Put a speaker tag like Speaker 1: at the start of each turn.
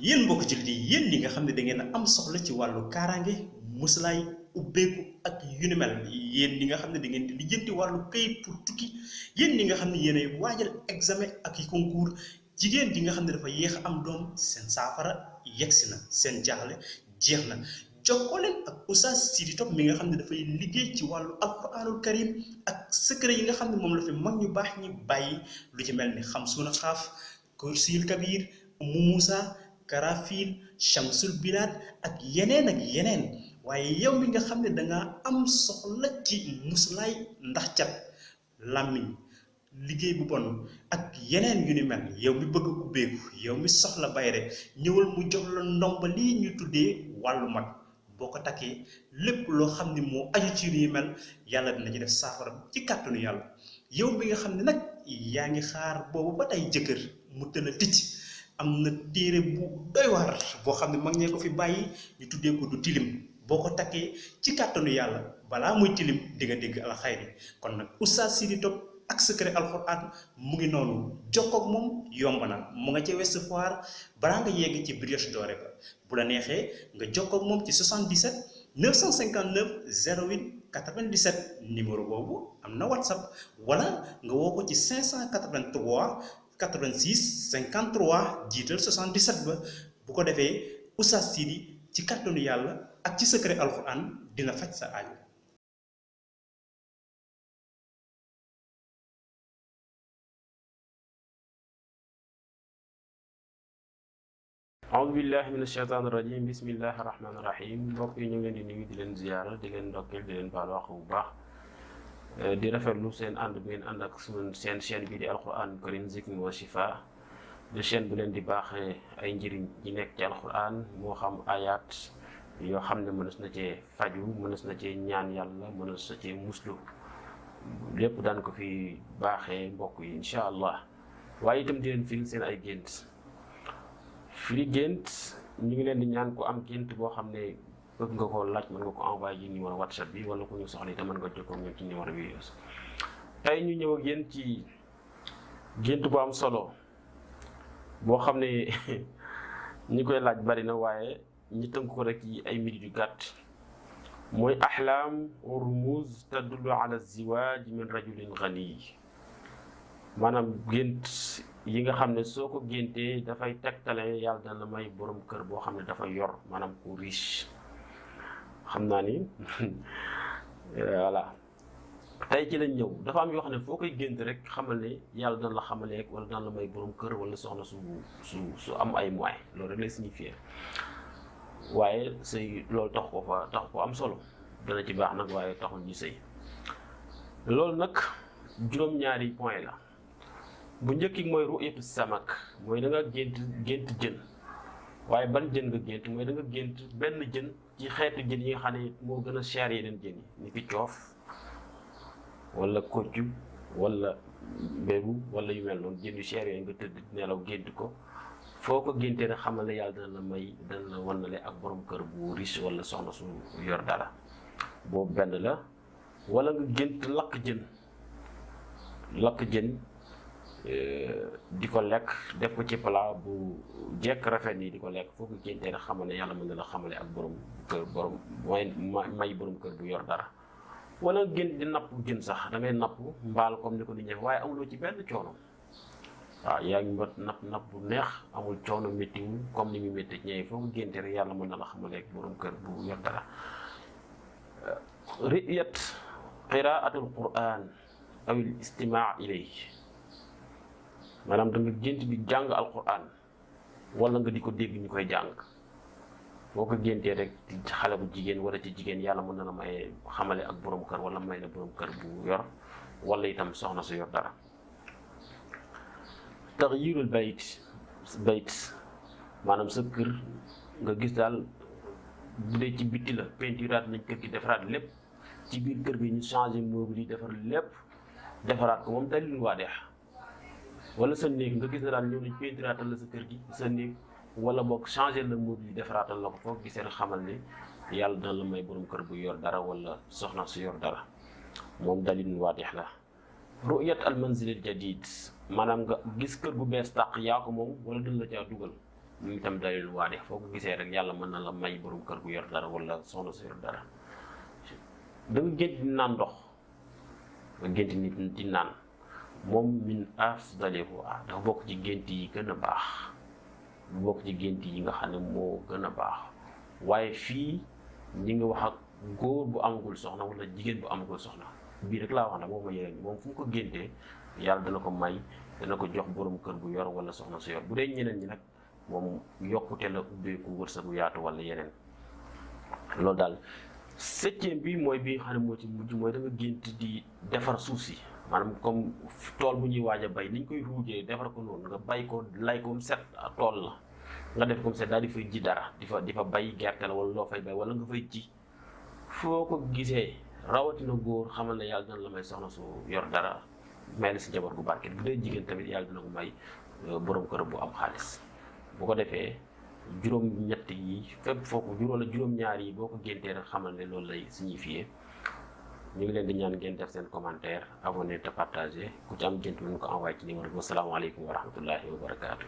Speaker 1: yéen mbokk jullit yi yéen ñi nga xam ne da ngeen a am soxla ci wàllu kaaraange muslaay ubbeeku ak yu ni mel yéen ñi nga xam ne da ngeen di lijjanti wàllu kayit pour tukki yéen ñi nga xam ne yéenay waajal examen ak i concours jigéen ji nga xam ne dafa yéex a am doom seen saafara yegsi na seen jaaxle jeex na jokkoo leen ak Oustaz Sidy Top mi nga xam ne dafay liggéey ci wàllu alquranul karim ak secret yi nga xam ne moom la fi mag ñu baax ñi bàyyi lu ci mel ni xamsuuna xaaf kursil kabir umu Moussa karafil shamsul bilad ak yeneen waaye yow mi nga xam ne danga am soxla ci muslaay ndax cat làmmiñ liggéey bu bon ak yeneen yu ni mel yow mi bëgg a ubbeeku yow mi soxla bayre ñëwal mu jox la ndomba lii ñu tuddee wàllu mag boo ko takkee lépp loo xam ne moo aju ci yu mel yàlla dina ci def saafara ci kàttanu yàlla yow bi nga xam ne nag yaa ngi xaar boobu ba tey jëkkër mu tëla ticc am na téere bu doy waar boo xam ne mag ñee ko fi bàyyi ñu tuddee ko du tilim boo ko takkee ci kàttanu yàlla balaa muy tilim di nga dégg alxayri kon nag Oustaz Sidy Top ak secret alxuraan mu ngi noonu jokkoog moom yomb na mu nga ca Ouest Foire balaa nga yegg ci Brioche Dorée ba bu la neexee nga jokkoog moom ci 77 959 08 97 numéro boobu am na WhatsApp wala nga woo ko ci 583 86 53 jiital 77 ba bu ko defee Oustaz Sidy ci kàttanu yàlla ak ci secret alxuraan dina faj sa aajo.
Speaker 2: أعوذ بالله من الشيطان الرجيم بسم الله الرحمن الرحيم mbokk yi ñu ngi leen di nuyu di leen ziyaara di leen ndokkeel di leen baal wax bu baax di rafetlu seen ànd bu ngeen ànd ak seen chaîne bii di alquran karim zikr wa shifa de chaîne bu leen di baaxee ay njëriñ yi nekk ci alquran moo xam ayat yoo xam ne mënees na cee faju mënees na cee ñaan yàlla mënees na cee muslu lépp daan ko fi baaxee mbokk yi incha allah waaye itam di leen firi seen ay gént firi gént ñu ngi leen di ñaan ko am gént boo xam ne bëgg nga ko laaj mën nga ko envoyé ci numéro WhatsApp bi wala ku ñu soxla itam mën nga jokkoo ak ñoom ci numéro bi tey ñu ñëw ak yéen ci gént bu am solo boo xam ne ñi koy laaj bari na waaye ñi tënk ko rek ci ay minutes yu gàtt mooy axlaam wa rumuz tadullu ala ziwaaj min rajulin ghani maanaam gént yi nga xam ne soo ko géntee dafay tegtale yàlla dana la may borom kër boo xam ne dafa yor maanaam ku riche xam naa ni voilà tey ci lañ ñëw dafa am yoo xam ne foo koy gént rek xamal ne yàlla dana la xamaleeg wala dana la may borom kër wala soxna su am ay moyens loolu rek lay signifier waaye sëy loolu tax ko am solo dana ci baax nag waaye taxul ñu sëy loolu nag juróom-ñaari point la bu njëkk mooy ru'yatu samak mooy da nga gént jën waaye ban jën nga gént mooy da nga gént benn jën ci xeetu jën yi nga xam ne moo gën a cher yeneen jën yi ni ki coof wala koccu wala bébu wala yu mel noonu jën yu cher yooyu nga tëdd nelaw gént ko foo ko géntee rek xamal ne yàlla dana la wannale ak borom kër bu riche wala soxna su yor dara boobu benn la wala nga gént lakk jën di ko lekk def ko ci plat bu jekk rafet nii di ko lekk foo ko géntee rek xamal ne yàlla mën na la xamale ak borom may borom kër bu yor dara wala gént di napp jën sax da ngay napp mbaal comme ni ko nit ñi waaye amuloo ci benn coono waaw yaa ngi napp bu neex amul coono méttiwul comme ni mu métti ñëwee foo ko géntee rek yàlla mën na la xamale ak borom kër bu yor dara riyat qiraatul quran aw al istimaa ilayhi maanaam da nga gént di jàng alquran wala nga di ko dégg ñu koy jàng boo ko géntee rek ci xale bu jigéen wala ci jigéen yàlla mën na la may xamale ak borom kër wala may la borom kër bu yor wala itam soxna su yor dara taxyirul bayt maanaam sa kër nga gis daal bu dee ci bitti la peinturaat nañ kër gi defaraat lépp ci biir kër gi ñu changé meuble yi defar lépp defaraat ko moom dalil waadeex wala sa néeg nga gis ne daal ñëw nañ peinturaatal la sa kër gi sa néeg wala boog changé la meuble yi defaraatal la ko foog gisee rek xamal ne yàlla dana la may borom kër bu yor dara wala soxna su yor dara moom dalil waadeex la ru'yat al manzil al jadid maanaam nga gis kër gu bees tàq yaa ko moom wala dañ la caa dugal ñu itam dalil waade foo ko gisee rek yàlla mën na la may borom kër gu yor dara wala soxna su yor dara. da nga gént di naan ndox nga gént nit di naan moom min afdalihu dafa bokk ci gént yi gën a baax bu bokk ci gént yi nga xam ne moo gën a baax waaye fii ñi nga wax ak góor bu amagul soxna wala jigéen bu amagul soxna bii rek laa wax nag moom ma yeneen moom fu mu ko géntee yàlla dana ko may dana ko jox borom kër bu yor wala soxna su yor bu dee ñeneen ñi nag moom yokkute la ubbeeku wërsëgu yaatu wala yeneen loolu daal. septième bi mooy bi nga xam ne moo ci mujj mooy da nga gént di defar suuf si maanaam comme tool bu ñuy waaj a bay ni ñu koy ruujee defar ko noonu nga bay ko lay ko mu set tool la nga def ko mu set daal di fay ji dara di fa bay gerte la wala loo fay bay wala nga fay ji foo ko gisee rawatina góor xamal ne yàlla dina la may soxna su yor dara may la si njaboot gu barke bu dee jigéen tamit yàlla dina ko may borom kër bu am xaalis bu ko defee juróom-ñett yi fépp foo ko wala juróom-ñaar yi boo ko géntee rek xamal ne loolu lay signifié ñu ngi leen di ñaan ngeen def seen commentaire abonné te partagé ku ci am gént mën ko envoyé ci numéro bi. Wasalaamaaleykum wa rahmatullahi wa barakaatu.